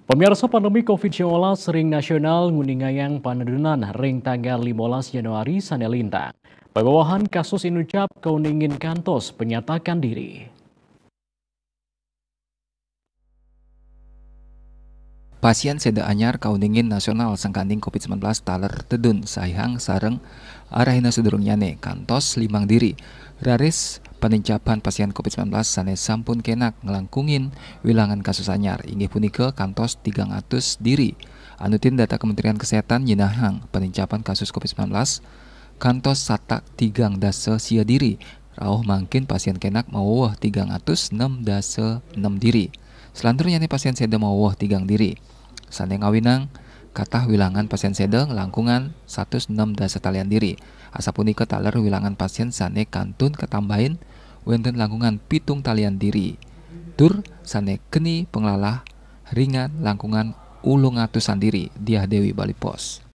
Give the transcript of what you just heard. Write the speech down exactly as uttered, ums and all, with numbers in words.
Pemirsa, pandemi covid sembilan belas ring nasional nguningayang panedunan ring tanggal lima belas Januari sane lintang. Pabawahan kasus inucap kauningin kantos penyatakan diri. Pasien seda anyar kauningin nasional sangkaning covid sembilan belas taler tedun saihang sareng arahina sadurungnyane kantos limang diri. Raris panincapan pasien covid sembilan belas sane sampun kenak nglangkungin wilangan kasus anyar inggih punika kantos tigang atus diri. Anutin data Kementerian Kesehatan nyinahang panincapan kasus covid sembilan belas kantos satak tigang dasa sia diri. Rauh mangkin pasien kenak maweweh tigang atus nem dasa nem diri. Selanturnyane pasien seda maweweh tigang diri. Sane ngawinang katah wilangan pasien seda nglangkungan satus nem dasa talian diri. Asapunika taler wilangan pasien sane kantun katambahin wenten langkungan pitung talian diri. Tur sane keni panglalah ringan langkungan ulung atusan diri, Diah Dewi Bali Pos.